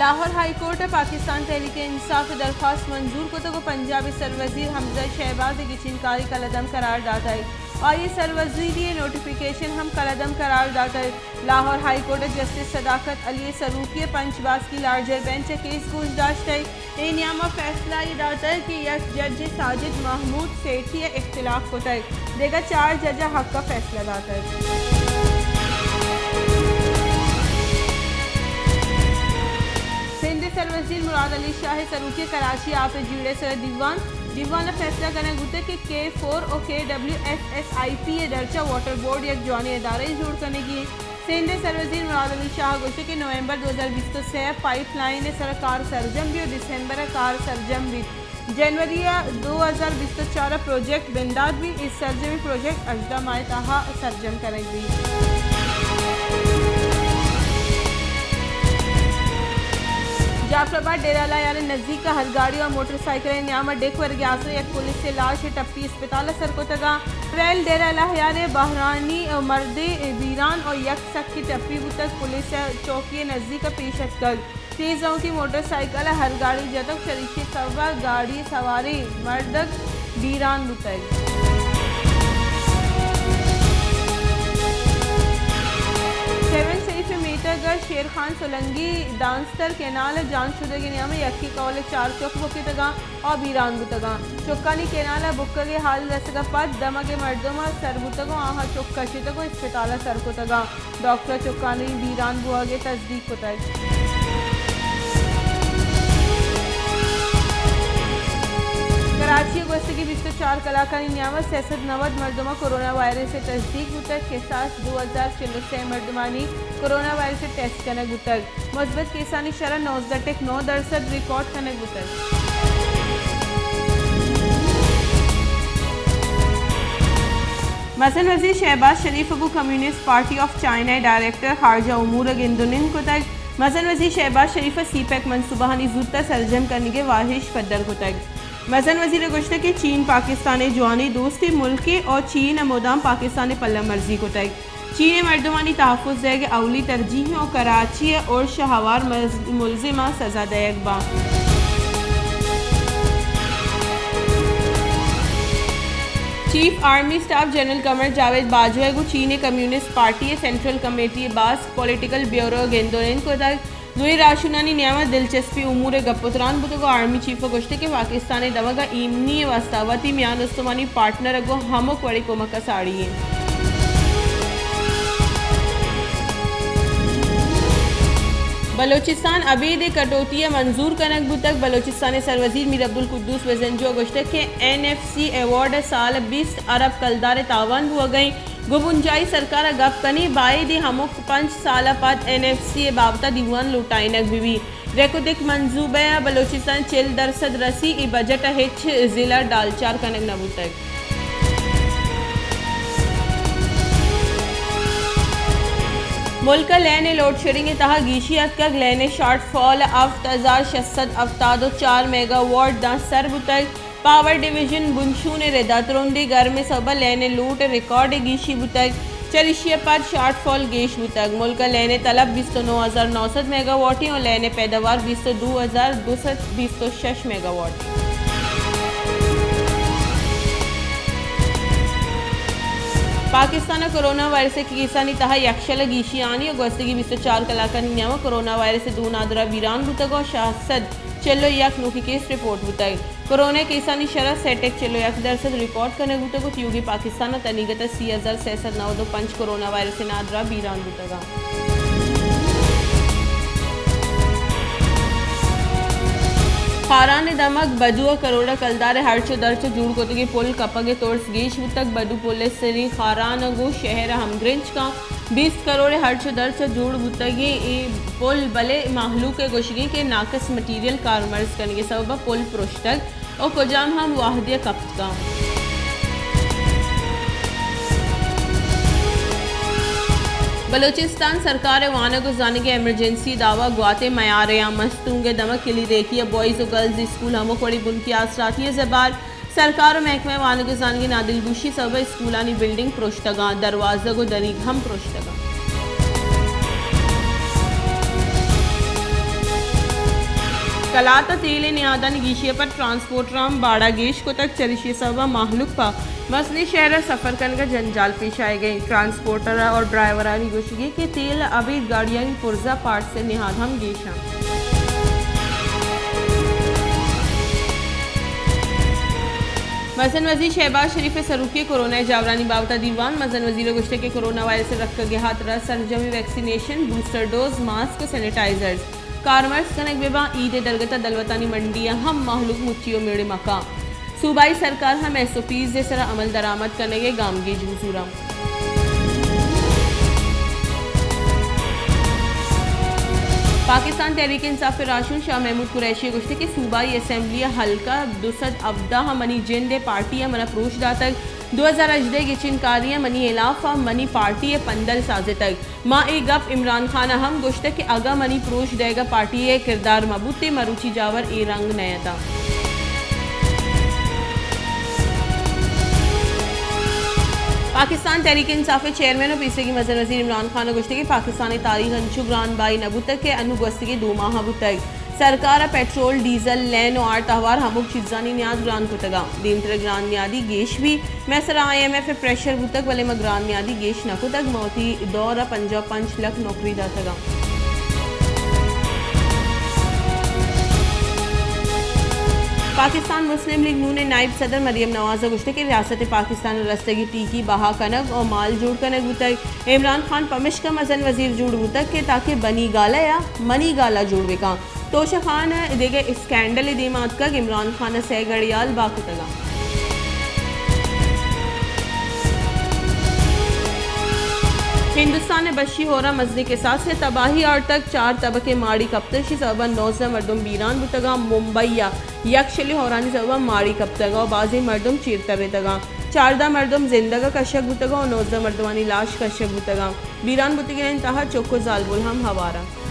Lahore high court ءَ پاکستان تحریک انصاف ءِ درخواست منظور کتگ ءُ پنجاب ءِ سروزیر حمزہ شہباز ءِ گچین کاری قلعدم قرار داتگ۔ آئی ءِ سروزیری ءِ نوٹیفکیشن ہم قلعدم قرار داتگ۔ لاہور ہائی کورٹ ءَ جسٹس صداقت علی ءِ سروکی ءَ پنچ باسکی لارجر بینچ ءَ کیس گوش داشتگ۔ اے نیام ءَ فیصلہ ای داتگ کہ یک جج ساجد محمود سیٹھی ءَ اختلاف کتگ، دگہ چار جج ءِ حق ءَ فیصلہ داتگ۔ سندھ ءِ سروزیر مراد علی شاہ ءِ سروکی ءَ کراچی ءَ آپ ءِ جیڑہ ءِ سرا دیوان، دیوان ءَ فیصلہ کنگ بوتگ کہ کے فور ءُ کے ڈبلیو ایس ایس آئی پی ءِ درچ ءَ واٹر بورڈ یک جوانیں ادارہ یے جوڑ کنگی انت۔ سندھ ءِ سروزیر مراد علی شاہ ءَ گوشت کہ نومبر دو ہزار بیست ءُ سئے ءَ پائپ لائن ءِ سرا کار سرجم بیت ءُ دسمبر ءَ کار سرجم بیت۔ جنوری ءَ دو ہزار بیست ءُ چار ءَ پروجیکٹ بندات بیت، اے سرجمیں پروجیکٹ ہژدہ ماہ ءِ تہا سرجم کنگ بیت۔ جعفر آباد ڈیرہ اللہ یار ءِ نزیک ءَ ہر گاڑی ءُ موٹر سائیکل ءِ نیام ءَ ڈیک ورگ ءِ آسرا یک پولیس ءِ لاش ءِ ٹپی اسپتال ءَ سر کتگ ءَ۔ ویل ڈیرہ اللہ یار ءِ بہرانی مردے بیران ءُ یک سکی ٹپی بوتگ، پولیس ءِ چوکی ءِ نزیک ءَ پیش اتکگ۔ تیز رونکی موٹر سائیکل ءَ ہر گاڑی جتگ، چریشی ءِ سبب ءَ گاڑی ءِ سواریں مردک بیران بوتگ۔ سیون شریف ءِ میتگ ءَ شیر خان سولنگی دانستر کینال ءِ جان شدگی نیام ءَ یکے کہول ءِ چار چک بکتگ اَنت ءُ بیران بوتگ اَنت۔ چکانی کینال ءَ بکگ ءِ ہال رسگ ءَ پد دمگ ءِ مردم ءَ سر بوتگ ءُ آہاں چک کشتگ ءُ اسپتال ءَ سر کتگ اَنت۔ ڈاکٹر ءَ چکانی بیران بوہگ ءِ تصدیق کتگ۔ کراچی ءَ گوستگیں بیست ءُ چار کلاکانی نیام ءَ سئے سد نود مردماں کرونا وائرس ءِ تصدیق بوتگ، کساس دو ہزار چل ءُ سئے مردمانی کرونا وائرس ءِ ٹیسٹ کنگ بوتگ۔ مثبت کیسانی شرح نوزدہ ٹک نو درسد ریکارڈ کنگ بوتگ۔ مزن وزیر شہباز شریف ءَ گوں کمیونسٹ پارٹی آف چائنا ءِ ڈائریکٹر خارجہ امور ءَ گند ءُ نند کتگ۔ مزن وزیر شہباز شریف ءَ سی پیک منصوبہانی زوت ءَ سرجم کنگ ءِ واہش پدر کتگ۔ مزن وزیر ءَ گوشتگ کہ چین پاکستان ءِ جوانیں دوستیں ملکے ءُ چین ءَ مدام پاکستان ءِ پلہ مرزی کتگ۔ چین ءِ مردمانی تحفظ دئیگ ءِ اولی ترجیح اِنت ءُ کراچی ءِ ارش ءَ ہوار مز-، ملزماں سزا دئیگ باں۔ Chief army staff general Qamar Javed Bajwa ءَ گوں چین ءِ کمیونسٹ پارٹی ءِ سینٹرل کمیٹی ءِ باسک پولیٹیکل بیورو ءَ گند ءُ نند کتگ۔ دوئیں راہشونانی نیام ءَ دلچسپیں امور ءِ گپ ءُ تران بوتگ ءُ آرمی چیف ءَ گوشتگ کہ پاکستان ءِ دمگ ءَ ایمنی ءِ واستہ وتی میان استمانی پارٹنر ءَ گوں ہمک وڑیں کمک ءَ ساڑی اِنت۔ بلوچستان ابید ءِ کٹوتی ءَ منظور کنگ بوتگ۔ بلوچستان ءِ سروزیر میر عبدالقدوس بزنجو ءَ گوشتگ کہ این ایف سی ایوارڈ ءَ سال ءَ بیست ارب کلدار ءِ تاوان بوہگ ءَ اِنت۔ گوں بنجاہی سرکار ءَ گپ کنیں، بائدیں ہمک پنچ سال ءَ پد این ایف سی ءِ بابت ءَ دیوان لوٹائینگ بہ بیت۔ ریکودک منصوبہ ءَ بلوچستان ءَ چل درسد رسی، اے بجٹ ءَ ہچ ضلع ڈالچار کنگ نہ بوتگ۔ ملک ءَ لین ءِ لوڈشیڈنگ ءِ تہا گیشی اتکگ، لین ءِ شارٹ فال ہفت ہزار شش سد ہفتاد ءُ چار میگا واٹ داں سر بوتگ۔ پاور ڈویژن بنشون ءِ رد ءَ ترندیں گرم ءِ سبب ءَ لین ءِ لوٹ ءِ ریکارڈ ءَ گیشی بوتگ۔ چریشی ءَ پد شارٹ فال گیش بوتگ۔ ملک ءَ لین ءِ طلب بیست ءُ نو ہزار نو سد میگا واٹ اِنت ءُ لین ءِ پیداوار بیست ءُ دو ہزار دو سد بیست ءُ شش میگا واٹ اِنت۔ پاکستان ءَ کرونا وائرس ءِ کیسانی تہا یکشل ءَ گیشی آنی ءُ گوستگیں بیست ءُ چار کلاکانی نیام ءَ کرونا وائرس ءِ دو نادراہ بیران بوتگ ءُ شش سد چل ءُ یک نوکیں کیس رپورٹ بوتگ۔ کرونا ءِ کیسانی شرح سئے ٹک چل ءُ یک درسد ریکارڈ کنگ بوتگ ءُ تیوگیں پاکستان ءَ تنیگت ءَ سی ہزار سئے سد نود ءُ پنچ کرونا وائرس ءِ نادراہ بیران بوتگ اَنت۔ خاران ءِ دمگ بدو ءَ کروڑ ءَ کلدار ءِ ہرچ ءُ درچ ءَ جوڑ کتگیں پل کپگ ءِ ترس گیش بوتگ۔ بدو پل ءِ سریں خاران ءَ گوں شہر ءَ ہمگرنچ کاں بیست کروڑ ءِ ہرچ ءُ درچ ءَ جوڑ بوتگیں اے پل، بلے مہلوک ءِ گوشگ اِنت کہ ناقص مٹیریل کارمرز کنگ ءِ سبب ءَ پل پرشتگ ءُ کجام ہم وہدے ءَ کپت کنت۔ بلوچستان سرکار ءِ وانگ ءُ زانگ ءِ ایمرجنسی دعوی گوات ءِ میار ءَ اِنت۔ مستونگ ءِ دمگ کلی ریکی ءَ بوائز ءُ گرلز اسکول ہمک وڑیں بنکی آسراتی ءَ زبہر۔ سرکار ءُ محکمہ وانگ ءُ زانگ ءِ نادلگوشی ءِ سبب ءَ اسکولانی بلڈنگ پرشتگ اَنت، دروازگ ءُ دریگ ہم پرشتگ اَنت۔ کلات ءَ تیل ءِ نہادانی گیشی ءَ پد ٹرانسپورٹراں باڑہ گیش کتگ، چریشی ءِ سبب ءَ مہلوک پہ مزنیں شہر ءَ سفر کنگ ءَ جنجال پیش آیگ ءَ انت۔ ٹرانسپورٹر اور ڈرائیورانی گوشگ انت کہ تیل ءَ ابید گاڑیانی پرزا پارٹس ءِ نہاد ہم گیش انت۔ مزن وزیر شہباز شریف ءِ سروکی ءَ کورونا ءِ جاورانی بابت ءَ دیوان۔ مزن وزیر ءَ گوشتگ کہ کورونا وائرس ءِ رکگ ءِ ہاترا سرجمی ویکسینیشن، بوسٹر ڈوز، ماسک ءُ سینیٹائزرز کارمرز کنگ بہ باں، عید ءِ درگت ءَ دلوتانی منڈی ءَ ہم مہلوک مچی ءُ میڑے مکاں۔ صوبائی سرکار ہم ایس او پیز ءِ سرا عمل درآمد کنگ ءِ گامگیج بزوراں۔ پاکستان تحریک انصاف ءِ راہشون شاہ محمود قریشی ءَ گوشتگ کہ صوبائی اسمبلی ءِ حلقہ دو سد ہبدہ ءَ منی جند ءِ پارٹی ءَ منا پروش داتگ، دو ہزار ہژدہ ءِ گچین کاری ءَ منی ہلاف ءَ منی پارٹی ءَ پندل سازتگ۔ ما اے گپ عمران خان ءَ ہم گوشتگ کہ اگاں منی پروش دئیگ ءَ پارٹی ءِ کردار مہ بوتیں، مروچی جاور اے رنگ نہ اتاں۔ پاکستان تحریک انصاف ءِ چیئرمین ءُ پیسریگیں مزن وزیر عمران خان ءَ گوشتگ کہ پاکستان ءِ تاریخ انچو گران بہائی نہ بوتگ کہ انوں گوستگیں دو ماہ بوتگ۔ سرکار ءَ پٹرول، ڈیزل، لین ءُ آرت ءِ ہوار ہمک چیزانی نیاد گران کتگ اَنت۔ دیمتر ءَ گران نیادی گیش بیت۔ مئے سرا آئی ایم ایف ءِ پریشر بوتگ، بلے ما گران نیادی گیش نہ کتگ۔ ما وتی دور ءَ پنجاہ ءُ پنچ لکھ نوکری داتگ اَنت۔ پاکستان مسلم لیگ نون ءِ نائب صدر مریم نواز ءَ گوشتگ کہ ریاست پاکستان ءَ رستگیں ٹیکی بہا کنگ ءُ مال جوڑ کنگ بوتگ۔ عمران خان پمشکا مزن وزیر جوڑ بوتگ کہ تاکہ بنی گالہ ءَ منی گالہ جوڑ بہ کن۔ توشہ خان ءِ دگہ اسکینڈل ءِ دیما اتکگ، عمران خان ءَ سئے گڑیال بہا کتگ اَنت۔ ہندوستان ءِ بشی ہور ءَ مزنیں کساسے ءَ تباہی آرتگ، چار تبک ءِ ماڑی کپتگ، اشی سبب ءَ نوزدہ مردم بیران بوتگ اَنت۔ ممبئی ءَ یکشلیں ہورانی سبب ءَ ماڑی کپتگ ءُ بازیں مردم چیر ترینتگ اَنت۔ چاردہ مردم زندگ ءَ کشگ بوتگ اَنت ءُ نوزدہ مردمانی لاش کشگ بوتگ اَنت۔ بیران بوتگینانی تہا چک ءُ زالبول ہم ہوار اَنت۔